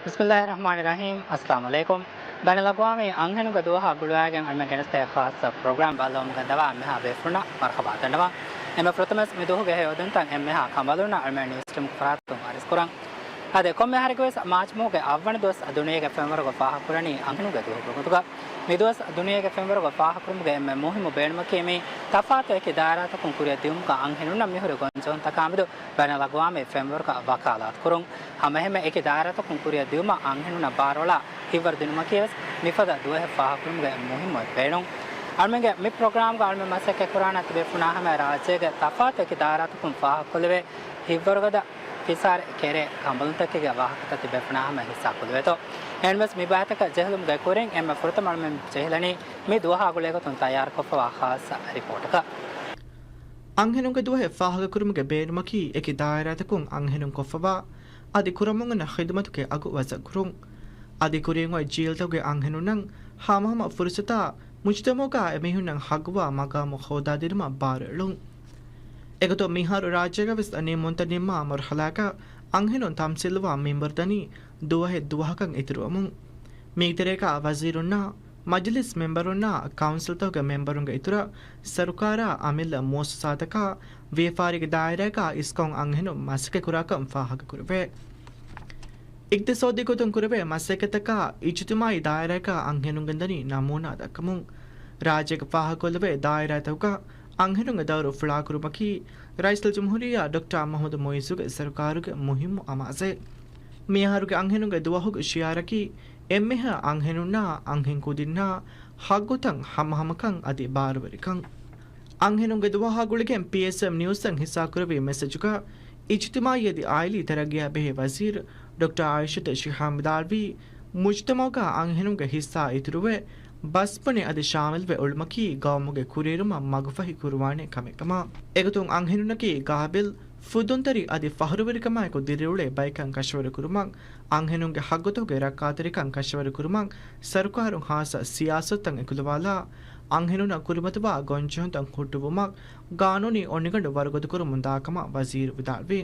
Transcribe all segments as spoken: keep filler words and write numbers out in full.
ބިސްމިއްލާހި ރަޙްމާނި ރަޙީމް. އައްސަލާމު ޢަލައިކުމް. ބައިނަލްއަގްވާމީ އަންހެނުންގެ ދުވަހާ ގުޅުވާގެން އަޅުމެން ގެނެސްދޭ ޚާއްޞަ ޕްރޮގްރާމް ބައްލަވަމުން ގެންދަވާ އެންމެހާ ބޭފުޅުންނަށް މަރުޙަބާ ދަންނަވަން. އެންމެ ފުރަތަމަވެސް މި ދުވަހުގެ ހެޔޮ އެދުންތައް އެންމެހާ ކަނބަލުންނަށް އަޅުމެން ނިއުސްޓީމް ފަރާތުން އަރިސްކުރަން. އާދެ، ކޮންމެ އަހަރެއްގަވެސް މާޗް މަހުގެ އަށްވަނަ ދުވަސް ދުނިޔޭގެ ފެންވަރުގަ ފާހަގަކުރަނީ އަންހެނުންގެ ދުވަހުގެ ގޮތުގަ. މި ދުވަސް ދުނިޔޭގެ ފެންވަރުގަ ފާހަގަކުރުމުގެ އެންމެ މުހިއްމު ބޭނުމަކީ މި ތަފާތު އެކި ދާއިރާތަކުން ކުރިއަށް ދިއުމުގަ އަންހެނުންނަށް މިހުރި ގޮންޖެހުންތަކާމެދު ބައިނަލްއަގްވާމީ ފެންވަރުގަ ވަކާލާތުކުރުން. ހަމައެހެންމެ އެކި ދާއިރާތަކުން ކުރިއަށް ދިއުމަށް އަންހެނުންނަށް ބާރުއަޅާ ހިތްވަރު ދިނުމަކީވެސް މިފަދަ ދުވަހެއް ފާހަގަކުރުމުގެ މުހިއްމު ބޭނުން. އަޅުމެންގެ މި ޕްރޮގްރާމްގަ އަޅުމެން މަސައްކަތްކުރާނެ ތިބޭފުޅުންނާ ހަމައަށް ރާއްޖޭގެ ތަފާތު އެކި ދާއިރާތަކުން ފާހަގަކޮށްލެވޭ ހިތްވަރުގަދަ ފިސާރި ކެރޭ ކަނބަލުންތަކެއްގެ ވާހަކަތައް ތިބޭފުޅުންނާ ހަމައަށް ހިއްސާކޮށްލެވޭތޯ. އެހެންވެސް މި ބައިތަކަށް ޖެހިލުމުގެ ކުރިން އެންމެ ފުރަތަމަ އަޅުމެން ޖެހިލަނީ މި ދުވަހާ ގުޅޭގޮތުން ތައްޔާރުކޮށްފަވާ ޚާއްޞަ ރިޕޯޓަކަށް. އަންހެނުންގެ ދުވަހެއް ފާހަގަކުރުމުގެ ބޭނުމަކީ އެކި ދާއިރާތަކުން އަންހެނުން ކޮށްފަވާ އަދި ކުރަމުން އަންނަ ޚިދުމަތުގެ އަގު ވަޒަކުރުން. އަދި ކުރިން އޮތް ޖީލްތަކުގެ އަންހެނުންނަށް ހަމަހަމަ ފުރުސަތާ މުޖުތަމަޢުގަ އެމީހުންނަށް ހައްގުވާ މަގާމު ހޯދާދިނުމަށް ބާރުއެޅުން. އެގޮތުން މިހާރު ރާއްޖޭގަވެސް ނިންމުންތައް ނިންމާ މަރުޙަލާގަ އަންހެނުން ތަމްސީލުވާ މިންވަރު ދަނީ ދުވަހެއް ދުވަހަކަށް އިތުރުވަމުން. މީގެ ތެރޭގަ ވަޒީރުންނާ، މަޖިލިސް މެމްބަރުންނާ، ކައުންސިލްތަކުގެ މެމްބަރުންގެ އިތުރަށް ސަރުކާރާ، އަމިއްލަ މުއައްސަސާތަކާ، ވިޔަފާރީގެ ދާއިރާގަ އިސްކޮށް އަންހެނުން މަސައްކަތްކުރާކަން ފާހަގަކުރެވޭ. އިގްތިސޯދީ ގޮތުން ކުރެވޭ މަސައްކަތަކާ، އިޖުތިމާޢީ ދާއިރާގަ އަންހެނުން ގެންދަނީ ނަމޫނާ ދައްކަމުން. ރާއްޖޭގަ ފާހަގަކޮށްލެވޭ ދާއިރާތަކުގަ އަންހެނުންގެ ދައުރު ފުޅާކުރުމަކީ، ރައީސުލްޖުމްހޫރިއްޔާ ޑޮކްޓަރ މުޙައްމަދު މުޢިއްޒުގެ ސަރުކާރުގެ މުހިއްމު އަމާޒެއް. މިއަހަރުގެ އަންހެނުންގެ ދުވަހުގެ ޝިޢާރަކީ، އެންމެހާ އަންހެނުންނާ އަންހެން ކުދިންނާ ހައްގުތައް ހަމަހަމަކަން އަދި ބާރުވެރިކަން. އަންހެނުންގެ ދުވަހާ ގުޅިގެން ޕީއެސްއެމް ނިއުސްއަށް ހިއްސާކުރެއްވި މެސެޖުގަ، އިޖުތިމާޢީ އަދި އާއިލީ ތަރައްގީއާ ބެހޭ ވަޒީރު ޑޮކްޓަރ އާއިޝަތު ޝިހާމް ވިދާޅުވީ، މުޖުތަމަޢުގަ އަންހެނުންގެ ހިއްސާ އިތުރުވެ، ބަސްބުނި އަދި ޝާމިލްވެ އުޅުމަކީ ގައުމުގެ ކުރިއެރުމަށް މަގުފަހި ކުރުވާނެ ކަމެއް ކަމަށް. އެގޮތުން އަންހެނުންނަކީ ގާބިލް، ފުދުންތެރި އަދި ފަޚުރުވެރިކަމާއެކު ދިރިއުޅޭ ބައެއްކަން ކަށަވަރު ކުރުމަށް، އަންހެނުންގެ ހައްގުތަކުގެ ރައްކާތެރިކަން ކަށަވަރު ކުރުމަށް ސަރުކާރުން ހާއްސަ ސިޔާސަތުތައް އެކުލަވާލާ، އަންހެނުންނަށް ކުރިމަތިވާ ގޮންޖެހުންތައް ހުއްޓުވުމަށް ގާނޫނީ އޮނިގަނޑު ވަރުގަދަކުރަމުންދާކަމަށް ވަޒީރު ވިދާޅުވި.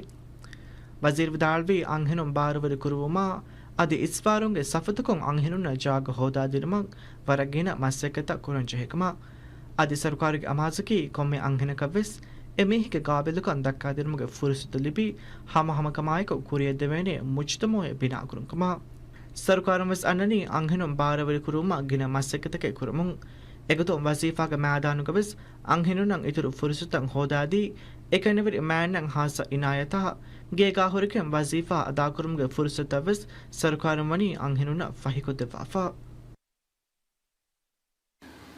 ވަޒީރު ވިދާޅުވީ، އަންހެނުން ބާރުވެރި ކުރުވުމާ އަދި އިސްވާރުންގެ ސަފުތަކުން އަންހެނުންނަށް ޖާގަ ހޯދާދިނުމަށް ވަރަށް ގިނަ މަސައްކަތްތައް ކުރަންޖެހޭކަމަށް. އަދި ސަރުކާރުގެ އަމާޒަކީ ކޮންމެ އަންހެނަކަށްވެސް އެމީހެއްގެ ގާބިލުކަން ދައްކާދިނުމުގެ ފުރުސަތު ލިބި، ހަމަހަމަކަމާއެކު ކުރިއަށްދެވޭނެ މުޖުތަމަޢެއް ބިނާކުރުންކަމަށް. ސަރުކާރުންވެސް އަންނަނީ އަންހެނުން ބާރުވެރިކުރުވުމަށް ގިނަ މަސައްކަތްތަކެއް ކުރަމުން. އެގޮތުން ވަޒީފާގެ މައިދާނުގަވެސް އަންހެނުންނަށް އިތުރު ފުރުސަތުތައް ހޯދާދީ، އެކަނިވެރި މާތްނަށް ހާއްސަ އިނާޔަތާ، ގޭގާ ހުރެގެން ވަޒީފާ އަދާކުރުމުގެ ފުރުސަތުތައްވެސް ސަރުކާރުން ވަނީ އަންހެނުންނަށް ފަހިކޮށްދެއްވާފަ.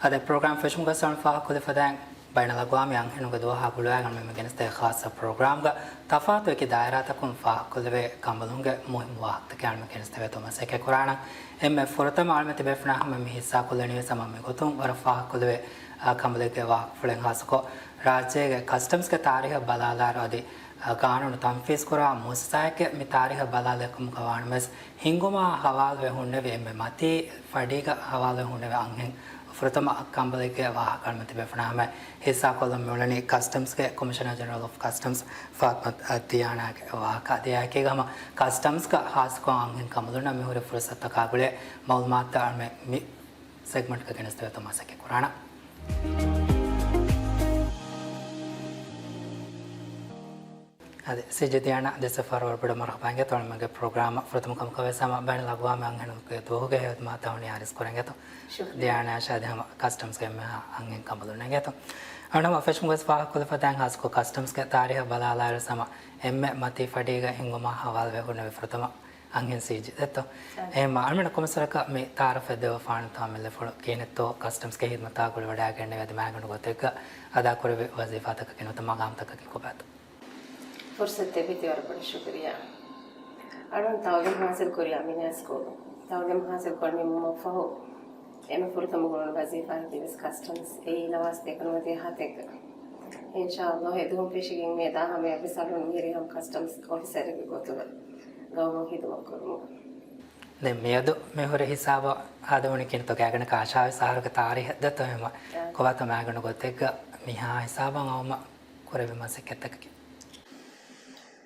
އަދި ޕްރޮގްރާމް ފެށުމުގަ ސަން ފާހަގަކޮށްލި ފަދައިން ބައިނަލްއަގްވާމީ އަންހެނުންގެ ދުވަހާ ގުޅުވާގެން މި ގެނެސްދޭ ޚާއްޞަ ޕްރޮގްރާމްގަ ތަފާތު އެކި ދާއިރާތަކުން ފާހަގަކޮށްލެވޭ ކަނބަލުންގެ މުހިއްމު ވާހަކަތަކެއް އަޅުމެން ގެނެސްދެވޭތޯ މަސައްކަތް ކުރާނަން. އެންމެ ފުރަތަމަ އަޅުމެން ތިބޭފުޅުންނާ ހަމަ މި ހިއްސާކޮށްލަނީވެސް ހަމަ މި ގޮތުން ވަރަށް ފާހަގަކޮށްލެވޭ، އާ، ކަނބަލެއްގެ ވާހަކަފުޅެއް ހާއްސަކޮށް ރާއްޖޭގެ ކަސްޓަމްސްގެ ތާރީހަށް ބަލާލާއިރު އަދި، އާ، ގާނޫނު ތަންފީޒްކުރާ މުއައްސަސާއެކޭ މި ތާރީހަށް ބަލާލާ ކަމުގަ ވާނަމަވެސް ހިންގުމާ ހަވާލުވެ ހުންނެވި އެންމެ މަތީ ފަޑީގަ ހަވާލުވެ ހުންނެވި އަންހެން ފުރަތަމަ ކަނބަލެއްގެ ވާހަކަ އަޅުމެން ތިބޭފުޅުންނާ ހަމަ ހިއްސާކޮށްލަން މިއުޅެނީ ކަސްޓަމްސްގެ ކޮމިޝަނަރ ޖެނެރަލް އޮފް ކަސްޓަމްސް ފާތްމަ ދިޔާނާގެ ވާހަކަ. ދިޔާއެކީގަ ހަމަ ކަސްޓަމްސްގަ ހާއްސަކޮށް އަންހެން ކަނބަލުންނަށް މިހުރި ފުރުސަތުތަކާ ގުޅޭ މައުލޫމާތުތައް އަޅުމެން މި ސެގްމަންޓްގަ ގެނެސްދެވޭތޯ މަސައްކަތް ކުރާނަން. އަދި ސީޖީ ދިޔާނާ ދެއްސަފާރަށް ވަރަށް ބޮޑަށް މަރުޙަބާ އިނގޭތޯ. އަޅުމެންގެ ޕްރޮގްރާމަށް ފުރަތަމަ ކަމަކަށް ވެސް ހަމަ ބައިނަލްއަގްވާމީ އަންހެނުންގެ ދުވަހުގެ ހެޔޮ އެދުމާތައް ހަމަ އަރިސް ކުރަން އިނގޭތޯ. ޝުކުރިއްޔާ. ދިޔާނާ ޝާދި ހަމަ ކަސްޓަމްސްގެ އެންމެހާ އަންހެން ކަނބަލުން އިނގޭތޯ. އަޅުމެން ފެށުމުގަ ވެސް ފާހަގަކޮށްލި ފަދައިން ހާއްސަކޮށް ކަސްޓަމްސްގެ ތާރީހަށް ބަލާލާއިރު ހަމަ އެންމެ މަތީ ފަޑީގަ ހިންގުމާ ހަވާލުވެ ހުންނެވި ފުރަތަމަ އަންހެން ސީޖީ ދެއްތޯ. އާ. އެހެންމަ އަޅުމެންނަށް ކޮންމެސް ވަރަކަށް މި ތައާރަފް ދެއްވަފާނެތޯ އަމިއްލަ ފުޅު ކިހިނެއްތޯ ކަސްޓަމްސްގެ ހިދުމަތާ ގުޅިވަޑައިގެންނެވި އަދި މައިގަނޑު ގޮތެއްގަ އަދާކުރެއްވި ވަޒީފާތަކަކީ ނުވަތަ މަގާމްތަކަކީ ކޮބާތޯ؟ ފުރުސަތު ދެއްވިތީ ވަރަށް ބޮޑަށް ޝުކުރިއްޔާ. އަޅުން ތައުލީމް ހާސިލް ކުރިއަށް މިނާ ސްކޫލު. ތައުލީމް ހާސިލް ކޮށް ނިމުމަށްފަހު އެންމެ ފުރަތަމަ ގުޅުނު ވަޒީފާއަކީ ވެސް ކަސްޓަމްސް އެއީ ލަވާސް ދެކަނުމަތީ ހަތެއްގަ. އިންޝާﷲ އެދުވަހު ފެށިގެން މި އެދާ ހަމަޔަށްވެސް އަޅުން މިހިރީ ހަމަ ކަސްޓަމްސް އޮފިސަރެއްގެ ގޮތުގަ ގައުމަށް ހިދުމަތް ކުރުމުގަ. ދެން މިއަދު މިހުރި ހިސާބަށް އާދެވުނީ ކިހިނެއްތޯ ގާތްގަނޑަކަށް އަށާވީސް އަހަރުގެ ތާރީހެއް ދެއްތޯ އެހެންމަ. އާ. ކޮބާތޯ މައިގަނޑު ގޮތެއްގަ މިހާ ހިސާބަށް އައުމަށް ކުރެއްވި މަސައްކަތްތަކަކީ؟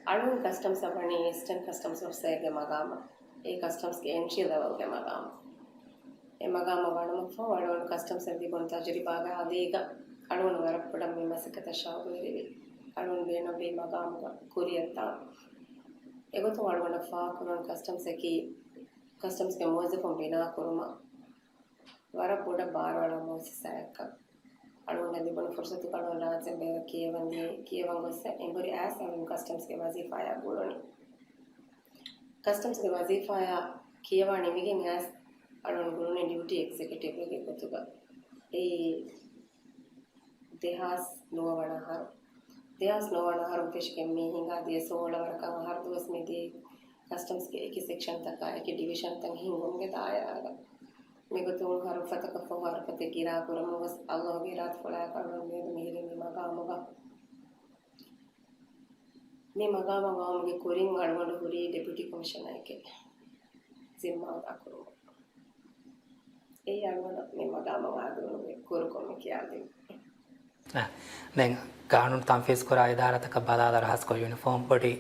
އަޅުން ކަސްޓަމްސް އަށް ވަނީ އިސްޓަން ކަސްޓަމްސް އޮފިސަރެއްގެ މަގާމަށް. އެ ކަސްޓަމްސްގެ އެންޓްރީ ލެވެލްގެ މަގާމު. އެ މަގާމަށް ވަނުމަށްފަހު އަޅުގަނޑު ކަސްޓަމްސްއަށް ލިބުނު ތަޖުރިބާގެ އަލީގަ އަޅުގަނޑު ވަރަށް ބޮޑަށް މި މަސައްކަތަށް ޝައުގުވެރިވި. އަޅުގަނޑު ބޭނުންވީ މަގާމުގަ ކުރިއަށްދާން. އެގޮތުން އަޅުގަނޑަށް ފާހަގަކުރުނު ކަސްޓަމްސްއަކީ ކަސްޓަމްސްގެ މުވައްޒަފުން ބިނާކުރުމަށް ވަރަށް ބޮޑަށް ބާރުއަޅާ މުއައްސަސާއެއްކަން. އަޅުގަނޑަށް ލިބުނު ފުރުސަތުގަ އަޅުގަނޑު ރާއްޖެ ބޭރަށް ކިޔަވަން ދިޔައީ. ކިޔަވަން ގޮއްސަ އެނބުރި އައިސް އަޅުގަނޑު ކަސްޓަމްސްގެ ވަޒީފާއާ ގުޅުނީ. ކަސްޓަމްސްގެ ވަޒީފާއާ ކިޔަވާ ނިމިގެން އައިސް އަޅުގަނޑު ގުޅުނީ ޑިއުޓީ އެގްޒެކެޓިވްގެ ގޮތުގަ. އެއީ ދެހާސް ނުވަ ވަނަ އަހަރު. ދެހާސް ނުވަ ވަނަ އަހަރުން ފެށިގެން މި ހިނގާ ދިޔަ ސޯޅަ ވަރަކަށް އަހަރު ދުވަސް މިދިޔައީ ކަސްޓަމްސްގެ އެކި ސެކްޝަންތަކާ އެކި ޑިވިޝަންތައް ހިންގުމުގެ ދާއިރާގަ. މިގޮތުން ހަރުފަތަކަށް ފަހު ހަރުފަތެއް ގިރާ ކުރަމުން ގޮސް އައްލާހުގެ އިރާދަފުޅާއެކު އަޅުގަނޑު މިއަދު މިހިރީ މި މަގާމުގަ. މި މަގާމަށް އައުމުގެ ކުރިން އަޅުގަނޑު ހުރީ ޑެޕިއުޓީ ކޮމިޝަނަރެކޭ ޒިންމާ އަދާކުރުމަށް. އެއީ އަޅުގަނޑަށް މި މަގާމަށް އާދެވުމުގެ ކުރުކޮށް މި ކިޔާދިނީ. އަ، ދެން ގާނޫނު ތަންފީޒުކުރާ އިދާރާތަކަށް ބަލާލާއިރު، ހާއްސަކޮށް ޔުނިފޯމް ބޮޑީ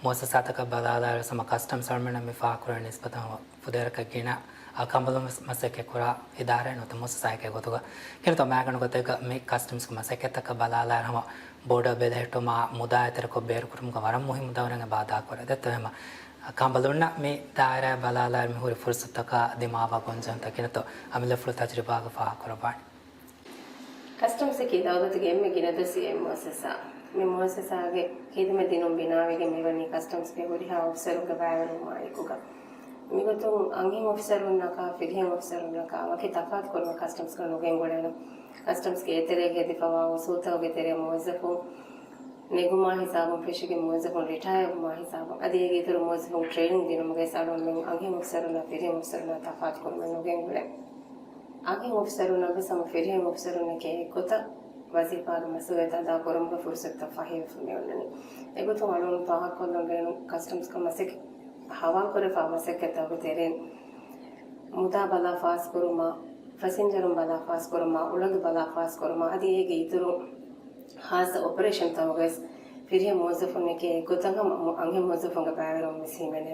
މުއައްސަސާތަކަށް ބަލާލާއިރު، ހަމަ ކަސްޓަމްސް އަޅުމެންނަށް މި ފާހަގަކުރެވޭ ނިސްބަތަށް ފުދޭވަރަކަށް ގިނަ އަ، ކަނބަލުން ވެސް މަސައްކަތްކުރާ އިދާރާއެއް ނުވަތަ މުއައްސަސާއެކޭ ގޮތުގަ. ކިނަތޯ މައިގަނޑު ގޮތެއްގަ މި ކަސްޓަމްސްގެ މަސައްކަތްތަކަށް ބަލާލާއިރު، ހަމަ ބޯޑަށް ބެލެހެއްޓުމާ މުދާ އެތެރެކޮށް ބޭރުކުރުމުގަ ވަރަށް މުހިއްމު ދައުރެއް އެބަ އަދާކުރޭ. ދެއްތޯ ހަމަ ކަނބަލުންނަށް މި ދާއިރާއަށް ބަލާލާއިރު މި ހުރި ފުރުސަތުތަކާ ދިމާވާ ގޮންޖެހުންތައް ކިނަތޯ އަމިއްލަފުޅު ތަޖުރިބާގަ ފާހަގަކުރައްވާނެ. ކަސްޓަމްސްއަކީ ދައުލަތުގެ އެންމެ ގިނަ ދަސްތައް މުއައްސަސާ. މި މުއައްސަސާގެ ޚިދުމަތް ދިނުން ބިނާވެގެން މިވަނީ ކަސްޓަމްސްގެ ހުރިހާ އޮފިސަރުންގެ ބައިވެރިވުމާ އެކުގަ. މިގޮތުން އަންހެން އޮފިސަރުންނަކާ، ފިރިހެން އޮފިސަރުންނަކާ ވަކި ތަފާތުކުރުމެއް ކަސްޓަމްސްގަ ނުގެންގުޅޭނެ. ކަސްޓަމްސްގެ އެތެރޭގަ ހެދިފަވާ އުސޫލުތަކުގެ ތެރެއަށް މުވައްޒަފުން ނެގުމާ ހިސާބުން ފެށިގެން މުވައްޒަފުން ރިޓަޔާވުމާ ހިސާބުން އަދި އޭގެ އިތުރު މުވައްޒަފުން ޓްރޭނިން ދިނުމުގައި އަޅުގަނޑުމެން އަންހެން އޮފިސަރުންނާ ފިރިހެން އޮފިސަރުންނާ ތަފާތުކުރުމެއް ނުގެންގުޅޭ. އަންހެން އޮފިސަރުންނަށް ވެސް ހަމަ ފިރިހެން އޮފިސަރުންނެކޭ އެއްގޮތަށް ވަޒީފާގެ މަސްއޫލިއްޔަތު އަދާކުރުމުގަ ފުރުސަތުތައް ފަހިވެފަ މިއޮންނަނީ. އެގޮތުން އަޅުގަނޑު ފާހަގަކޮށްލަން ބޭނުން ކަސްޓަމްސްގެ މަސައްކަތް ހަވާލުކުރެވިފާ މަސައްކަތްތަކުގެ ތެރެއިން މުދާ ބަލާ ފާސްކުރުމާ، ފަސިންޖަރުން ބަލާ ފާސްކުރުމާ، އުޅަނދު ބަލާ ފާސްކުރުމާ، އަދި އޭގެ އިތުރު ހާއްސަ އޮޕަރޭޝަންތަކުގަވެސް ފިރިހެން މުވައްޒަފުންނެކޭ އެއްގޮތަށް ހަމަ މު-، އަންހެން މުވައްޒަފުންގެ ބައިވެރިވުން ވެސް ހިމެނޭ.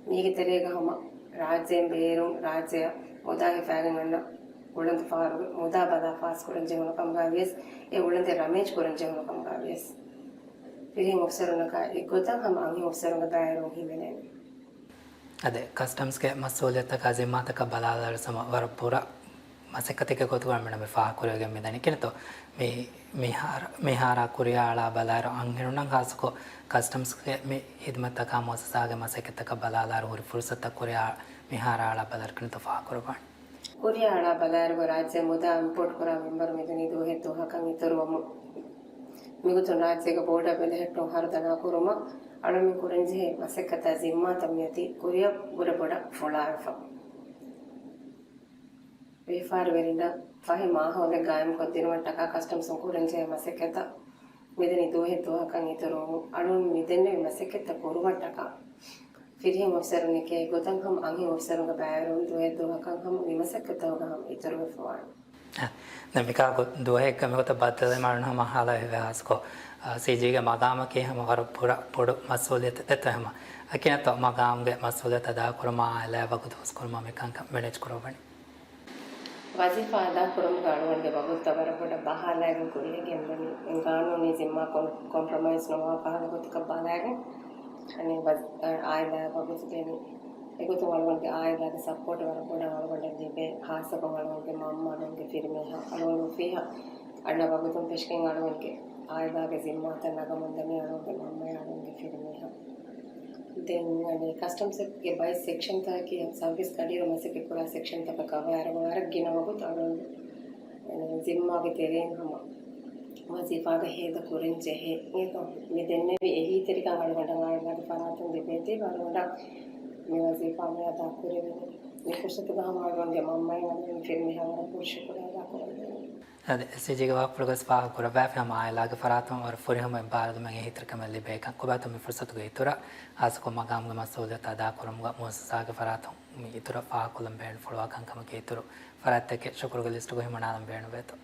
މީގެ ތެރޭގަ ހަމަ ރާއްޖޭން ބޭރުން ރާއްޖެއަށް މުދާ ހިފާގެން އަންނަ އުޅަނދު ފަހަރުގެ މުދާ ބަލާ ފާސްކުރަން ޖެހުނު ކަމުގަ ވިޔަސް، އެ އުޅަނދެއް ރަމޭޖް ކުރަން ޖެހުނު ކަމުގަ ވިޔަސް، ފިރިހެން އޮފިސަރުންނަކާ އެއްގޮތަށް ހަމަ އަންހެން އޮފިސަރުންގެ ބައިވެރިވުން ހިމެނޭ. އަދި ކަސްޓަމްސްގެ މަސްއޫލިއްޔަތަކާ ޒިންމާތަކަށް ބަލާލާއިރު ހަމަ ވަރަށް ބުރަ މަސައްކަތެއްގެ ގޮތުގަ އަޅުގަނޑު މި ފާހަގަކުރެވިގެން މިދަނީ. ކިނަތޯ މި މިހާރ-، މިހާރާ ކުރިއާ އަޅާ ބަލާއިރު އަންހެނުންނަށް ހާއްސަކޮށް ކަސްޓަމްސްގެ މި ހިދުމަތްތަކާ މުއައްސަސާގެ މަސައްކަތްތަކަށް ބަލާލާއިރު ހުރި ފުރުސަތުތައް ކުރިއާ މިހާރާ އަޅާ ބަލާއިރު ކިނަތޯ ފާހަގަކުރައްވާނެ. ކުރިއާ އަޅާ ބަލާއިރުގަ ރާއްޖެ މުދާ އިމްޕޯޓް ކުރާ މިންވަރު މިދަނީ ދުވަހެއް ދުވަހަކަށް އިތުރުވަމުން. މިގޮތުން ރާއްޖޭގަ ބޯޑަށް ބެލެހެއްޓުން ހަރުދަނާ ކުރުމަށް އަޅުމެން ކުރަންޖެހޭ މަސައްކަތާ ޒިންމާތައް މިއޮތީ ކުރިއަށް ވުރެ ބޮޑަށް ފުޅާވެފަ. ވިޔަފާރިވެރިންނަށް ފަހި މާހައުލެއް ގާއިމްކޮށްދިނުމަށްޓަކާ ކަސްޓަމްސުން ކުރަންޖެހޭ މަސައްކަތަށް މިދަނީ ދުވަހެއް ދުވަހަކަށް އިތުރުވަމުން އަޅުން މިދެންނެވި މަސައްކަތްތައް ކުރުމަށްޓަކާ ފިރިހެން އޮފިސަރުންނެކޭ އެގޮތަށް ހަމަ އަންހެން އޮފިސަރުންގެ ބައިވެރިވުން ދުވަހެއް ދުވަހަކަށް ހަމަ މި މަސައްކަތްތަކުގަ ހަމަ އިތުރުވެފަވާނެ. އަ، ދެން މިކާކު ދުވަހެއްގަ މިގޮތަށް ބައްދަލުވީމަ އަޅުން ހަމަ ހާލާ ހިވޭ ހާއްސަކޮށް، އަ، ސީޖީގެ މަގާމަކީ ހަމަ ވަރަށް ބުރަ ބޮޑު މަސްއޫލިއްޔަތެއް ދެއްތޯ ހަމަ. އަ، ކިނަތޯ މަގާމުގެ މަސްއޫލިއްޔަތު އަދާކުރުމާ އާއިލާ ވަގުތު ހުސްކުރުމާ މިކަންކަން މެނޭޖް ކުރައްވަނީ. ވަޒީފާ އަދާކުރުމުގަ އަޅުގަނޑުގެ ވަގުތުތައް ވަރަށް ބޮޑަށް ބަހާލައިގެން ކުރިއަށް ގެންދަނީ. ގާނޫނީ ޒިންމާ ކޮން-، ކޮމްޕްރޮމައިޒް ނުވާ ފަހަރު ގޮތަކަށް ބަލައިގެން އަނެއް ވަޒް-، އާއިލާ ވަގުތު ދޭނީ. އެގޮތުން އަޅުގަނޑުގެ އާއިލާގެ ސަޕޯޓް ވަރަށް ބޮޑަށް އަޅުގަނޑަށް ލިބޭ. ހާއްސަކޮށް އަޅުގަނޑުގެ މަންމަ، އަޅުގަނޑުގެ ފިރިމީހާ، އަޅުގަނޑު އޮފީހަށް އަންނަ ވަގުތުން ފެށިގެން އަޅުގަނޑުގެ އާއިލާގެ ޒިންމާތައް ނަގަމުންދަނީ އަޅުގަނޑުގެ މަންމައާ އަޅުގަނޑުގެ ފިރިމީހާ. ދެން އަނެއް ކަސްޓަމްސްގެ ބައެއް ސެކްޝަންތަކަކީ ސަރވިސް ގަޑިއިރު މަސައްކަތް ކުރާ ސެކްޝަންތަކަކަށް ވާއިރު ވަރަށް ގިނަ ވަގުތު އަޅުގަނޑު ޒިންމާގެ ތެރެއިން ހަމަ ވަޒީފާގަ ހޭދަ ކުރަން ޖެހޭ. މި ދެންނެވި އެހީތެރިކަން އަޅުގަނޑަށް އާއިލާގެ ފަރާތުން ލިބޭތީ، އަޅުގަނޑަށް މި ވަޒީފާ މި އަދާ ކުރެވެނީ. މި ފުރުސަތުގަ ހަމަ އަޅުގަނޑުގެ މަންމައިން އަދި ފިރިމީހާ ވަރަށް ބޮޑު ޝުކުރު އަދާ ކުރަން ޖެހޭ. އަދި ސީޖީގެ ވާހަކަފުޅުގަސް ފާހަގަ ކުރައްވާފި ހަމަ އާއިލާގެ ފަރާތުން ވަރަށް ފުރިހަމައިން ބާރުލުމެއް އެހީތެރިކަމެއް ލިބޭކަން. ކޮބާތޯ މި ފުރުސަތުގެ އިތުރަށް ހާއްސަކޮށް މަގާމުގެ މަސްއޫލިއްޔަތު އަދާކުރުމުގަ މުއައްސަސާގެ ފަރާތުން މި އިތުރަށް ފާހަގަކޮށްލަން ބޭނުންފުޅުވާ ކަންކަމަކީ އިތުރު ފަރާތްތަކެއް ޝުކުރުގެ ލިސްޓުގަ ހިމަނާލަން ބޭނުންވޭތޯ.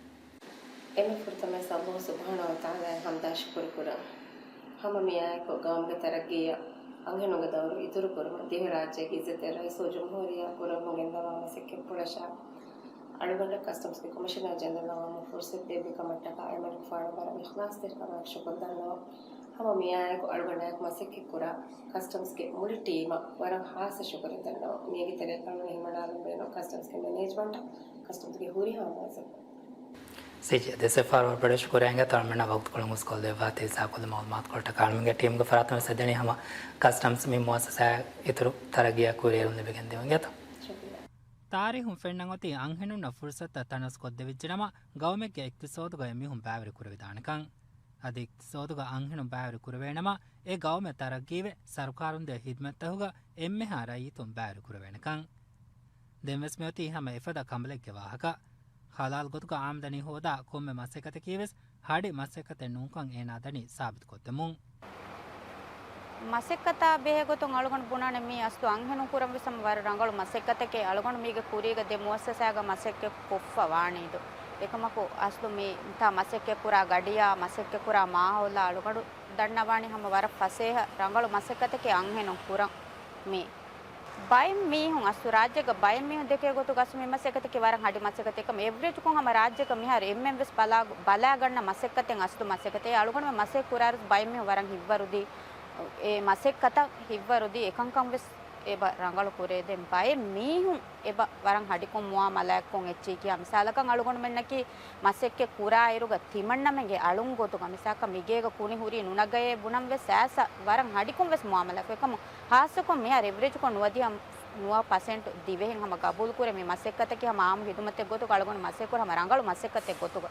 އެންމެ ފުރަތަމަވެސް ﷲ ސުބްޙާނަހޫ ވަތަޢާލާއަށް ޙަމްދާ ޝުކުރު ކުރަން. ހަމަ މިއާއެކު ގައުމުގެ ތަރައްގީއަށް އަންހެނުންގެ ދައުރު އިތުރުކުރުމަށް ދިވެހިރާއްޖޭގެ އިއްޒަތްތެރި ރައީސް ޖުމްހޫރިއްޔާ ކުރައްވަމުން ގެންދަވާ މަސައްކަތްޕުޅަށާ، އަޅުގަނޑަށް ކަސްޓަމްސްގެ ކޮމިޝަނަރ ޖެނެރަލް އައުމު ފުރުސަތު ދެއްވި ކަމަށްޓަކާ އެމަނިކުފާނަށް ވަރަށް އިޚްލާޞްތެރިކަމާއެކު ޝުކުރު ދަންނަވަން. ހަމަ މިއާއެކު އަޅުގަނޑާއެކު މަސައްކަތްކުރާ ކަސްޓަމްސްގެ މުޅި ޓީމަށް ވަރަށް ޚާއްޞަ ޝުކުރެއް ދަންނަވަން. މީގެ ތެރޭ ކަންނު ހިމަނާލަން ބޭނުން ކަސްޓަމްސްގެ މެނޭޖްމަންޓަށް، ކަސްޓަމްސްގެ ހުރިހާ މުވައްޒަފުން. ސީޖީ، ދެސެފާރު ވަރަށް ބޮޑަށް ޝުކުރިއްޔާ އިނގޭތޯ އަޅުމެންނަށް ވަގުތުކޮޅުން ހުސްކޮށްދެއްވާތީ ސާކުލު މައުލޫމާތުކޮޅަށްޓަކާ. އަޅުމެންގެ ޓީމްގެ ފަރާތުން ވެސް އެދެނީ ހަމަ ކަސްޓަމްސް މި މުއައްސަސާއަށް އިތުރު ތަރައްގީއަށް ކުރިއެރުން ލިބިގެން ދިއުން އިނގޭތޯ. ތާރީހުން ފެންނަން އޮތީ އަންހެނުންނަށް ފުރުސަތުތައް ތަނަސްކޮށްދެވިއްޖެނަމަ، ގައުމެއްގެ އިޤްތިޞާދުގައި މީހުން ބައިވެރި ކުރެވިދާނެކަން. އަދި އިޤްތިޞާދުގަ އަންހެނުން ބައިވެރި ކުރެވޭނަމަ، އެ ގައުމެއް ތަރައްގީވެ، ސަރުކާރުން ދޭ ޚިދްމަތްތަކުގަ އެންމެހާ ރައްޔިތުން ބައިވެރި ކުރެވޭނެކަން. ދެންވެސް މިއޮތީ ހަމަ އެފަދަ ކަނބަލެއްގެ ވާހަކަ. ޙަލާލް ގޮތުގަ އާމްދަނީ ހޯދާ ކޮންމެ މަސައްކަތަކީވެސް ހަޑި މަސައްކަތެއް ނޫންކަން އޭނާ ދަނީ ސާބިތުކޮށްދެމުން. މަސައްކަތާ ބެހޭގޮތުން އަޅުގަނޑު ބުނާނެ މީ އަސްލު އަންހެނުން ކުރަން ވެސް ހަމަ ވަރަށް ރަނގަޅު މަސައްކަތެކޭ. އަޅުގަނޑު މީގެ ކުރީގަ ދެ މުއައްސަސާގަ މަސައްކަތް ކޮށްފަ ވާނީދޯ. އެކަމަކު އަސްލު މިތާ މަސައްކަތް ކުރާ ގަޑިއާ، މަސައްކަތް ކުރާ މާހައުލާ އަޅުގަނޑު ދަންނަވާނީ ހަމަ ވަރަށް ފަސޭހަ ރަނގަޅު މަސައްކަތެކޭ އަންހެނުން ކުރަން މީ. ބައެއް މީހުން އަސްލު ރާއްޖޭގަ ބައެއް މީހުން ދެކޭ ގޮތުގަ އަސްލު މި މަސައްކަތަކީ ވަރަށް ހަޑި މަސައްކަތެއް ކަމަށް. އެވްރެޖްކޮށް ހަމަ ރާއްޖޭގަ މިހާރު އެންމެން ވެސް ބަލާ، ބަލާގަންނަ މަސައްކަތެއް އަސްލު މަސައްކަތެއް. އަޅުގަނޑުމެން މަސައްކަތް ކުރާއިރު ބައެއް މީހުން ވަރަށް ހިތްވަރުދީ އެ މަސައްކަތަށް ހިތްވަރުދީ އެކަންކަން ވެސް އެބަ ރަނގަޅު ކުރޭ. ދެން ބައެއް މީހުން އެބަ ވަރަށް ހަޑިކޮށް މުއާމަލާތްކޮށް އެއްޗެހި ކިޔާ މިސާލަކަށް އަޅުގަނޑުމެންނަކީ މަސައްކަތް ކުރާއިރުގަ ތިމަންނަމެންގެ އަޅުން ގޮތުގަ މިސާލަކަށް މިގޭގަ ކުނި ހުރީ ނުނަގައޭ ބުނަން ވެސް އައިސް ވަރަށް ހަޑިކޮށް ވެސް މުއާމަލާތްކޮށް. އެކަމު ޚާއްޞަކޮށް މިހާރު އެވްރެޖްކޮށް ނުވަދިހަ ނުވަ ޕަސެންޓް ދިވެހިން ހަމަ ގަބޫލުކުރޭ މި މަސައްކަތަކީ ހަމަ އާއްމު ޚިދުމަތެއް ގޮތުގަ އަޅުގަނޑު މަސައްކަތް ކުރާ ހަމަ ރަނގަޅު މަސައްކަތެއް ގޮތުގަ.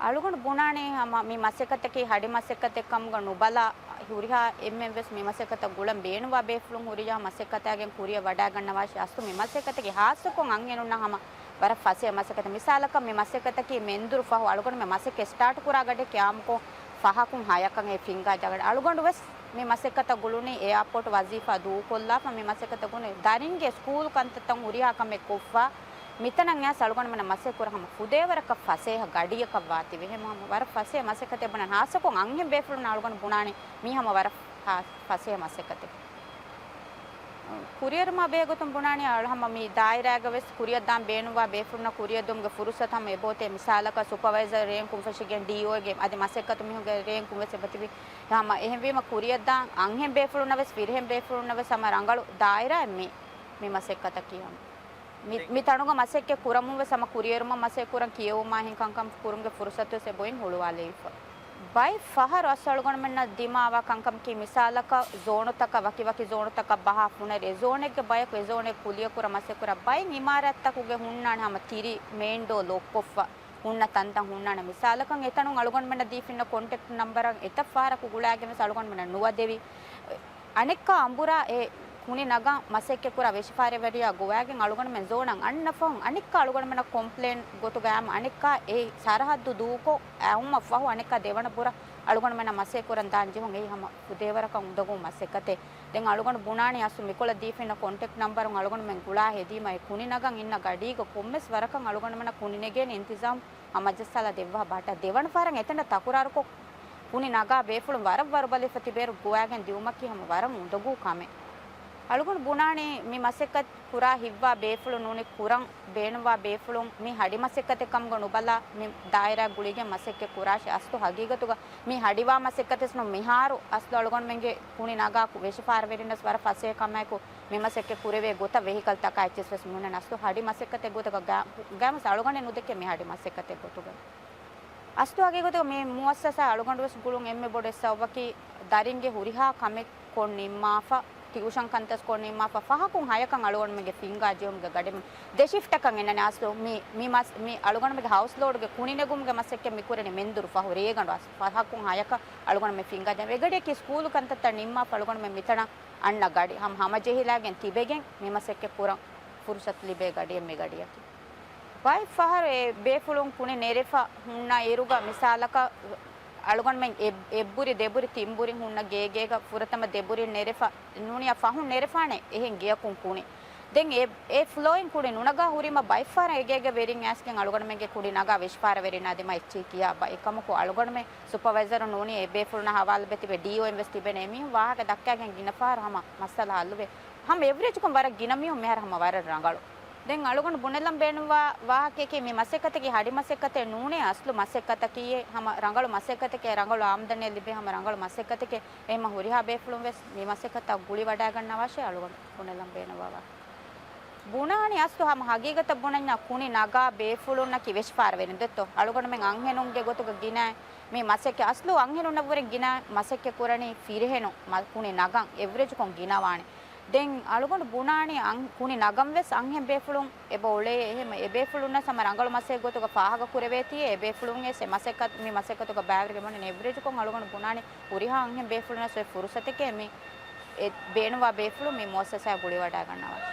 އަޅުގަނޑު ބުނާނީ ހަމަ މި މަސައްކަތަކީ ހަޑި މަސައްކަތެއް ކަމުގަ ނުބަލާ، ހުރިހާ އެންމެންވެސް މި މަސައްކަތަށް ގުޅަން ބޭނުންވާ ބޭފުޅުން ހުރިހާ މަސައްކަތާގެން ކުރިއަށް ވަޑައިގަންނަވާށި. އަސްލު މި މަސައްކަތަކީ ޚާއްޞަކޮށް އަންހެނުންނަށް ހަމަ ވަރަށް ފަސޭހަ މަސައްކަތެއް. މިސާލަކަށް މި މަސައްކަތަކީ މެންދުރު ފަހު އަޅުގަނޑުމެން މަސައްކަތް ސްޓާޓް ކުރާ ގަޑި ކިޔާމުކޮށް ފަހަކުން ހަޔަކަށް އެ ފިނގާ ޖަގަޑި. އަޅުގަނޑު ވެސް މި މަސައްކަތަށް ގުޅުނީ އެއާޕޯޓް ވަޒީފާ ދޫކޮށްލާފަ މި މަސައްކަތަށް ގުޅުނީ ދަރިންގެ ސްކޫލް ކަންތައްތައް ހުރިހާ ކަމެއް ކޮށްފަ މިތަނަށް އައިސް އަޅުގަނޑުމެންނަށް މަސައްކަތް ކުރަން ހަމަ ފުދޭވަރަކަށް ފަސޭހަ ގަޑިއަކަށް ވާތީވެ. ހަމަ ވަރަށް ފަސޭހަ މަސައްކަތެއް ބުނަން ޚާއްޞަކޮށް އަންހެން ބޭފުޅުން އަޅުގަނޑު ބުނާނެ މީ ހަމަ ވަރަށް ހާ-، ފަސޭހަ މަސައްކަތެއް. ކުރިއެރުމާ ބެހޭގޮތުން ބުނާނީ އަޅު ހަމަ މި ދާއިރާގަ ވެސް ކުރިއަށް ދާން ބޭނުންވާ ބޭފުޅުންނަށް ކުރިއަށް ދުންގެ ފުރުސަތު ހަމަ އެބައޮތޭ. މިސާލަކަށް ސުޕަވައިޒަރ ރޭންކުން ފެށިގެން ޑީއޯގެ އަދި މަސައްކަތު މީހުންގެ ރޭންކުން ވެސް އެބަތިބި. ހަމަ އެހެންވީމަ ކުރިއަށް ދާން އަންހެން ބޭފުޅުންނަށް ވެސް ފިރިހެން ބޭފުޅުންނަށް ވެސް ހަމަ ރަނގަޅު ދާއިރާއެއް މި، މި މަސައްކަތަކީ ހަމަ. މި، މި ތަނުގަ މަސައްކަތް ކުރަމުން ވެސް ހަމަ ކުރިއެރުމަށް މަސައްކަތް ކުރަން ކިޔެވުމާ އެހެން ކަންކަން ކުރުމުގެ ފުރުސަތު ވެސް އެބައޮތް ހުޅުވާލެވިފަ. ބައެއް ފަހަރު އަސްލު އަޅުގަނޑުމެންނަށް ދިމާވާ ކަންކަމަކީ މިސާލަކަށް ޒޯނުތަކަށް ވަކި ވަކި ޒޯނުތަކަށް ބަހާ ފުނަރި އެ ޒޯނެއްގެ ބަޔަކު އެ ޒޯނެއް ކުލިއަށް ކުރަން މަސައްކަތް ކުރާ ބައެއް އިމާރާތްތަކުގެ ހުންނާނެ ހަމަ ތިރި މެއިން ޑޯ ލޮކްކޮށްފަ ހުންނަ ތަންތަން ހުންނާނެ. މިސާލަކަށް އެތަނުން އަޅުގަނޑުމެންނަށް ދީފިންނަ ކޮންޓެކްޓް ނަމްބަރަށް އެތައް ފަހަރަކު ގުޅާގެން ވެސް އަޅުގަނޑުމެންނަށް ނުވަދެވި. އަނެއްކާ އަނބުރާ އެ ކުނި ނަގާ މަސައްކަތް ކުރާ ވެށިފާރިވެރިޔާ ގޮވާގެން އަޅުގަނޑުމެން ޒޯނަށް އަންނަ ފަހުން އަނެއްކާ އަޅުގަނޑުމެންނަށް ކޮމްޕްލޭން ގޮތުގައި އަން އަނެއްކާ އެ ސަރަހައްދު ދޫކޮށް އައުމަށް ފަހު އަނެއްކާ ދެވަނަ ބުރަށް އަޅުގަނޑުމެންނަށް މަސައްކަތް ކުރަން ދާން ޖެހުން. އެއީ ހަމަ ފުދޭވަރަކަށް އުނދަގޫ މަސައްކަތެއް. ދެން އަޅުގަނޑު ބުނާނީ އަސްލު މިކޮޅަށް ދީފިންނަ ކޮންޓެކްޓް ނަމްބަރުން އަޅުގަނޑުމެން ގުޅާ ހެދީމަ އެ ކުނި ނަގަން އިންނަ ގަޑީގަ ކޮންމެސް ވަރަކަށް އަޅުގަނޑުމެންނަށް ކުނި ނެގޭނެ އިންތިޒާމް ހަމަޖައްސާލާ ދެއްވާ ބަހައްޓާ. ދެވަނަ ފަހަރަށް އެތަނަށް ތަކުރާރުކޮށް ކުނި ނަގާ ބޭފުޅުން ވަރަށް ވަރުބަލިފަ ތިބޭރު ގޮވާގެން ދިއުމަކީ ހަމަ ވަރަށް އުނދަގޫ ކަމެއް. އަޅުގަނޑު ބުނާނީ މި މަސައްކަތް ކުރާ ހިތްވާ ބޭފުޅުން ނޫނީ ކުރަން ބޭނުންވާ ބޭފުޅުން މި ހަޑި މަސައްކަތެއް ކަމުގަ ނުބަލާ މި ދާއިރާ ގުޅިގެން މަސައްކަތް ކުރާށޭ. އަސްލު ހަގީގަތުގަ މި ހަޑިވާ މަސައްކަތެއް ނޫން. މިހާރު އަސްލު އަޅުގަނޑުމެންގެ ކުނި ނަގާ ވެށިފާރިވެރިންނަސް ވަރަށް ފަސޭހަ ކަމާއެކު މި މަސައްކަތް ކުރެވޭ ގޮތަށް ވެހިކަލްތަކާ އެއްޗެސް ވެސް މިހުންނަން. އަސްލު ހަޑި މަސައްކަތެއް ގޮތަކަށް ގާ-، ގާމަސް އަޅުގަނޑެއް ނުދެކެ މި ހަޑި މަސައްކަތެއް ގޮތުގަ. އަސްލު ހަގީގަތުގަ މި މުއައްސަސާ އަޅުގަނޑު ވެސް ގުޅުން އެންމެ ބޮޑު އެއް ސަބަބަކީ ދަރިންގެ ހުރިހާ ކަމެއް ކޮށް ނިންމާފަ، ޓިއުޝަން ކަންތައް ކޮށް ނިންމާފަ، ފަހަކުން ހަޔަކަށް އަޅުގަނޑުމެންގެ ފިންގާ ޖެހުމުގެ ގަޑިމެ ދެ ޝިފްޓަކަށް އެންނަނީ. އަސްލު މި، މި މަސް-، މި އަޅުގަނޑުމެންގެ ހައުސް ލޯޑުގެ ކުނި ނެގުމުގެ މަސައްކަތް މި ކުރަނީ މެންދުރު ފަހު ރޭގަނޑު އަސް ފަހަކުން ހަޔަކަށް އަޅުގަނޑުމެން ފިންގާ ޖެހުމުގެ ގަޑިއަކީ ސްކޫލު ކަންތައްތައް ނިންމާފަ އަޅުގަނޑުމެން މިތަނަށް އަންނަ ގަޑި. ހަމަ ހަމަޖެހިލާގެން ތިބެގެން މި މަސައްކަތް ކުރަން ފުރުސަތު ލިބޭ ގަޑިއެއް މި ގަޑިއަކީ. ބައެއް ފަހަރު އެ ބޭފުޅުން ކުނި ނެރެފަ ހުންނަ އިރުގަ މިސާލަކަށް އަޅުގަނޑުމެން އެ-، އެއްބުރި ދެބުރި ތިންބުރި ހުންނަ ގޭގޭގަ ފުރަތަމަ ދެބުރި ނެރެފަ ނޫނިއްޔާ ފަހުން ނެރެފާނެ އެހެން ގެޔަކުން ކުނި. ދެން އެ، އެ ފްލޯއިން ކުނޑި ނުނަގާ ހުރީމަ ބައެއްފަހަރަށް އެގޭގެ ވެރިން އައިސްގެން އަޅުގަނޑުމެންގެ ކުނޑި ނަގާ ވެށިފާރަވެރިންނާ ދިމާ އެއްޗެހި ކިޔާ ބަ. އެކަމަކު އަޅުގަނޑުމެން ސުޕަވައިޒަރު ނޫނީ އެ ބޭފުޅުންނާ ހަވާލުވެ ތިބެ ޑީއޯއިން ވެސް ތިބެނީ. އެމީހުން ވާހަކަ ދައްކާގެން ގިނަ ފަހަރު ހަމަ މައްސަލަ ހައްލުވޭ. ހަމަ އެވްރެޖުކޮށް ވަރަށް ގިނަ މީހުން މިހާރު ހަމަ ވަރަށް ރަނގަޅު. ދެން އަޅުގަނޑު ބުނެލަން ބޭނުންވާ ވާހަކައަކީ މި މަސައްކަތަކީ ހަޑި މަސައްކަތެއް ނޫނޭ، އަސްލު މަސައްކަތަކީ ހަމަ ރަނގަޅު މަސައްކަތެކޭ، ރަނގަޅު އާމްދަނީ ލިބޭ ހަމަ ރަނގަޅު މަސައްކަތެކޭ. އެހެންމަ ހުރިހާ ބޭފުޅުން ވެސް މި މަސައްކަތަށް ގުޅިވަޑައިގަންނަވާށޭ އަޅުގަނޑު ބުނެލަން ބޭނުންވާ ވާހަކަ. ބުނާނީ އަސްލު ހަމަ ހަގީގަތަށް ބުނަންޏާ ކުނި ނަގާ ބޭފުޅުންނަކީ ވެށިފާރަވެރިން ދެއްތޯ. އަޅުގަނޑުމެން އަންހެނުންގެ ގޮތުގަ ގިނަ މި މަސައްކަތް އަސްލު އަންހެނުންނަށްވުރެ ގިނަ މަސައްކަތް ކުރަނީ ފިރިހެނުން މަ-، ކުނި ނަގަން އެވްރެޖުކޮށް ގިނަވާނެ. ދެން އަޅުގަނޑު ބުނާނީ އަން-، ކުނި ނަގަން ވެސް އަންހެން ބޭފުޅުން އެބަ އުޅޭ. އެހެން އެ ބޭފުޅުންނަށް ހަމަ ރަނގަޅު މަސައްކަތް ގޮތުގަ ފާހަގަ ކުރެވޭތީ، އެ ބޭފުޅުން އެސް އެ މަސައްކަތް، މި މަސައްކަތުގަ ބައިވެރިގެން ވަނީ. އެވްރެޖުކޮށް އަޅުގަނޑު ބުނާނީ ހުރިހާ އަންހެން ބޭފުޅުންނަށް އޮތް ފުރުސަތެކޭ މި އެ ބޭނުންވާ ބޭފުޅުން މި މުއައްސަސާއަށް ގުޅިވަޑައިގަންނަވާށޭ.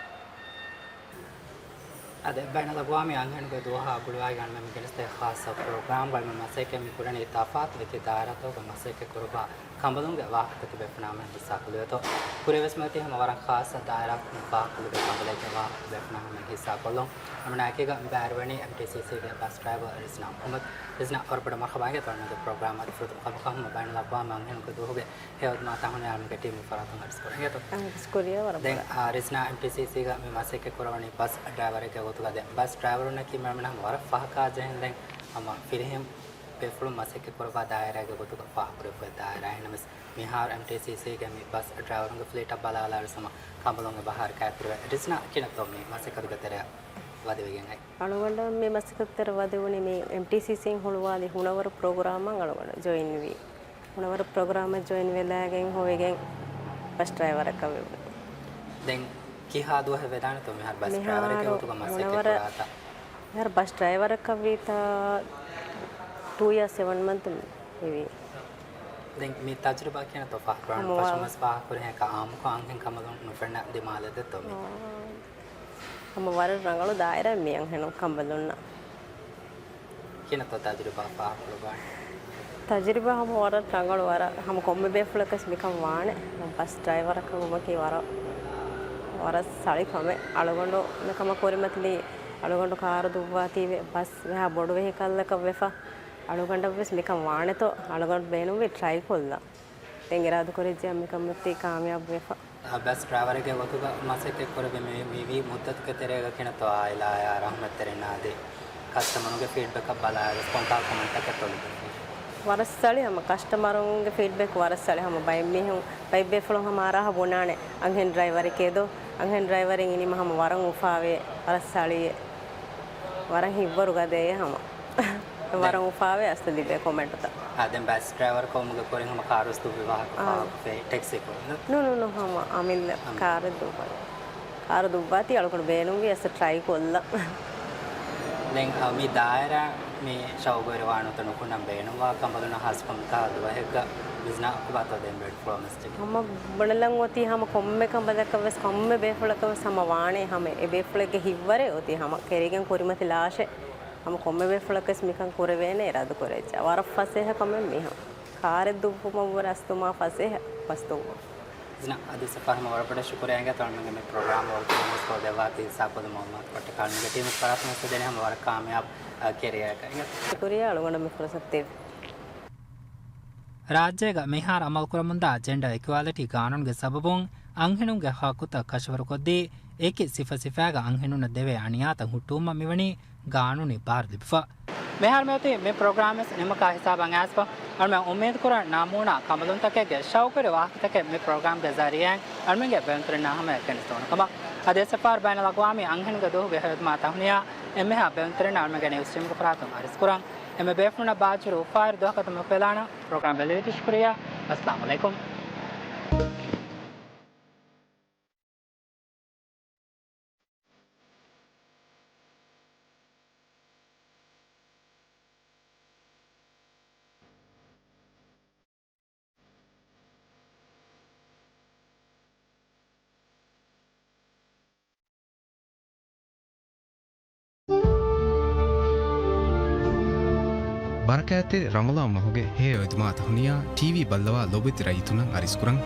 އަދި ބައިނަލްއަގްވާމީ އަންހެނުންގެ ދުވަހާ ގުޅިވައިގަންނަވަން ގެނެސްދޭ ޚާއްޞަ ޕްރޮގްރާމްގައި މި މަސައްކަތް މި ކުރަނީ ތަފާތު އެކި ދާއިރާތަކުގެ މަސައްކަތް ކުރައްވާ ކަނބަލުންގެ ވާހަކަ ތިބޭފުޅުންނާ ހަމައަށް ހިއްސާކޮށްލެވޭތޯ. ކުރިއަށް ވެސް މިއޮތީ ހަމަ ވަރަށް ޚާއްޞަ ދާއިރާއަކުން ފާހަގަކޮށްލެވޭ ކަނބަލެއްގެ ވާހަކަ ތިބޭފުޅުންނާ ހަމައަށް ހިއްސާކޮށްލުން. ހަމަ އެކީގަ މި ބައިވެރިވަނީ އެމްޓީސީސީގެ ބަސް ޑްރައިވަރ ރިޒްނާ މުޙައްމަދު. ރިޒްނާ ވަރަށް ބޮޑަށް މަރުޙަބާ އިނގޭތޯ އަޅުގަނޑުގެ ޕްރޮގްރާމަށް. އަދި ފުރަތަމަ ކަމަކަށް ހަމަ ބައިނަލްއަގްވާމީ އަންހެނުންގެ ދުވަހުގެ ހެޔޮ ހިދުމަތްތައް ހުންނަ އަޅުގަނޑުގެ ޓީމުގެ ފަރާތުން އަރިސް ކުރަން އިނގޭތޯ. އަހަ، ރިޒްނާ އެމްޓީސީސީގަ މި މަސައްކަތް ކުރަވަނީ ބަސް ޑްރައިވަރެއްގެ ގޮތުގަ. ދެން ބަސް ޑްރައިވަރުންނަކީ މި ހަމަ ވަރަށް ފަހަކާ ޖެހެން ދެން ހަމަ ފިރިހެން ބޭފުޅުން މަސައްކަތް ކުރައްވާ ދާއިރާގެ ގޮތުގަ ފާހަގަކުރެއްވި ދާއިރާ. އެހެނަސް މިހާރު އެމްޓީސީސީގެ މި ބަސް ޑްރައިވަރުންގެ ފްލީޓަށް ބަލާލާ ވެސް ހަމަ ކަނބަލުން އެބަ ހަރަކާތް ކުރެވޭ. ރިޒްނާ ކިހިނެއްތޯ މި މަސައްކަތުގެ ތެރެއަށް ވަދެވިގެން އައި؟ އަޅުގަނޑަށް މި މަސައްކަތު ތެރެއަށް ވަދެވުނީ މި އެމްޓީސީސީން ހުޅުވާލި ހުނަވަރު ޕްރޮގްރާމަށް އަޅުގަނޑު ޖޮއިން ވީ. ހުނަވަރު ޕްރޮގްރާމަށް ޖޮއިން ވެލާގެން ހޮވިގެން ބަސް ޑްރައިވަރަކަށް ވެވުނީ. ދެން ކިހާ ދުވަހެއް ވެދާނެތޯ މިހާރު ބަސް ޑްރައިވަރެއްގެ މިހާރު ގޮތުގަ މަސައްކަތް ހުނަވަރަށް، ކުރާތާ؟ މިހާރު ބަސް ޑްރައިވަރަކަށް ވީތާ ޓޫ އިޔާސް ސެވަން މަންތު މިވީ. ދެން މި ތަޖުރިބާ ކިހިނެއްތޯ ފާހަގަކުރާނެ؟ ހަމަ ފަށުމަސް ފާހަގަކުރިހެން އާއްމުކޮށް އަންހެން ކަނބަލުން ނުފެންނަ ދިމާލެއް ދެއްތޯ މީ؟ އާ. ހަމަ ވަރަށް ރަނގަޅު ދާއިރާއެއް މި އަންހެނުން ކަނބަލުންނަށް. ކިހިނެއްތޯ ތަޖުރިބާ ފާހަގަކުރައްވާނެ؟ ތަޖުރިބާ ހަމަ ވަރަށް ރަނގަޅު، ވަރަށް ހަމަ ކޮންމެ ބޭފުޅަކަސް މިކަން ވާނެ. ބަސް ޑްރައިވަރަކަށް ވުމަކީ ވަރަށް، ވަރަށް ސަޅި ކަމެއް. އަޅުގަނޑު މިކަމަށް ކުރިމަތިލީ، އަޅުގަނޑު ކާރު ދުއްވާތީވެ، ބަސް މިހާ ބޮޑު ވެހިކަލްއަކަށް ވެފަ. އަޅުގަނޑަށްވެސް މިކަން ވާނެތޯ، އަޅުގަނޑު ބޭނުންވީ ޓްރައި ކޮށްލަން. ދެން އިރާދަކުރެއްޖެ މިކަމަށް ތި ކާމިޔާބުވެފަ. އަ، ބަސް ޑްރައިވަރެއްގެ ގޮތުގަ މަސައްކަތް ކުރެވި މި، މިވީ މުއްދަތުގެ ތެރޭގަ ކިހިނެއްތޯ އާއިލާއާ ރަހުމަތްތެރިންނާ އަދި ކަސްޓަމަރުންގެ ފީޑްބެކަށް ބަލާއިރު ކޮންކަހަލަ ކޮމެންޓްތަކެއްތޯ ލިބެނީ؟ ވަރަށް ސަޅި ހަމަ ކަސްޓަމަރުންގެ ފީޑްބެކް ވަރަށް ސަޅި ހަމަ ބައެއް މީހުން، ބައެއް ބޭފުޅުން ހަމަ އަރާހަ ބުނާނެ އަންހެން ޑްރައިވަރެކޭ ދޯ، އަންހެން ޑްރައިވަރެއް އިނީމަ ހަމަ ވަރަށް އުފާވޭ، ވަރަށް ސަޅިއެއް، ވަރަށް ހިތްވަރު ގަދައޭ ހަމަ. ވަރަށް އުފާވޭ އަސްލު ލިބޭ ކޮމެންޓުތައް. އާ، ދެން ބަސް ޑްރައިވަރ ކަމުގެ ކުރިން ހަމަ ކާރު ވެސް ދުއްވި ވާހަކަ އާ. ފާހަގަކޮށްފައި ޓެކްސީ ކުރިން. ނޫން، ނޫން، ނޫން، ހަމަ އަމިއްލަ ކާރެއް ދުއްވާ. ކާރު ދުއްވާތީ އަޅުގަނޑު ބޭނުންވީ އަސްލު ޓްރައި ކޮށްލަން. ދެން، އާ، މި ދާއިރާ މި ޝައުގުވެރިވާނުތަ ނުކުންނަން ބޭނުންވާ ކަނބަލުންނަށް ހާއްސަކޮށް މިތާ ދުވަހެއްގަ ވިސްނާ ކުބާތޯ ދެން ބެޑް ފްލޯ މެސެޖެއް؟ ހަމަ ބުނެލަން އޮތީ ހަމަ ކޮންމެ ކަނބަލަކަށް ވެސް ކޮންމެ ބޭފުޅަކަށް ވެސް ހަމަ ވާނެ ހަމަ އެ ބޭފުޅެއްގެ ހިތްވަރެއް އޮތީ ހަމަ ކެރިގެން ކުރިމަތިލާށޭ. ހަމަ ކޮންމެ ބޭފުޅަކަސް މިކަން ކުރެވޭނެ އިރާދަކުރެއްޖެ. ވަރަށް ފަސޭހަ ކަމެއް މީހުން. ކާރެއް ދުއްވުމަށްވުރެ އަސްލު މާ ފަސޭހަ ބަސް ދުއްވުން. ޒިނާ، އަދި ސަފާރް ހަމަ ވަރަށް ބޮޑަށް ޝުކުރިއްޔާ އިނގޭތޯ އަޅުމެންގެ މި ޕްރޮގްރާމް ވަގުތު ދެއްވާތީ ހިއްސާކޮށްލުމަށް މަ ކޮޓަކާނުގެ ޓީމު ފަރާތުން ވެސް ދެނީ ހަމަ ވަރަށް ކާމިޔާބު، އަ، ކެރިއަރަކަށް އިނގޭތޯ. ޝުކުރިއްޔާ އަޅުގަނޑަށް މި ފުރުސަތު ދެއްވި. ރާއްޖޭގަ މިހާރު އަމަލުކުރަމުންދާ ޖެންޑަރ އިކުއަލިޓީ ގާނޫނުގެ ސަބަބުން އަންހެނުންގެ ހައްޤުތައް ކަށަވަރުކޮށްދީ، އެކި ސިފަސިފައިގަ އަންހެނުންނަށް ދެވޭ އަނިޔާތައް ހުއްޓުވުމަށް މިވަނީ ގާނޫނީ ބާރު ލިބިފަ. މިހާރު މިއޮތީ މި ޕްރޮގްރާމް ވެސް ނިމުމުގެ ހިސާބަށް އައިސްފަ، އަޅުމެން އުއްމީދުކުރަން ނަމޫނާ ކަނބަލުންތަކެއްގެ ޝައުގުވެރި ވާހަކަތަކެއް މި ޕްރޮގްރާމްގެ ޒަރީއާއިން އަޅުމެންގެ ބެލުންތެރިންނާ ހަމަޔަށް ގެނެސްދެވުނު ކަމަށް. އަދި އެއް ސަފާރް ބައިނަލްއަގްވާމީ އަންހެނުންގެ ދުވަހުގެ ހެޔޮ ހިދުމަތްތައް ހުންނަ އެންމެހާ ބެލުންތެރިންނަށް އަޅުމެންގެ ނިއުސް ޓީމުގެ ފަރާތުން އަރިސްކުރަން. އެންމެ ބޭފުޅުންނަށް ބާއްޖަވެރި އުފާވެރި ދުވަހަކަށް ތަން ބޭނުންވެލާނަން. ޕްރޮގްރާމް ބެލެވޭތީ ޝުކުރިއްޔާ. އައްސަލާމު ޢަލައިކުމް. ބަރަކާތްތެރި ރަމަޟާން މަހުގެ ހެޔޮ އިދުމާތައް ހުނިޔާ ޓީވީ ބައްލަވާ ލޯބިވެތި ރައްޔިތުންނަށް އަރިސްކުރަން.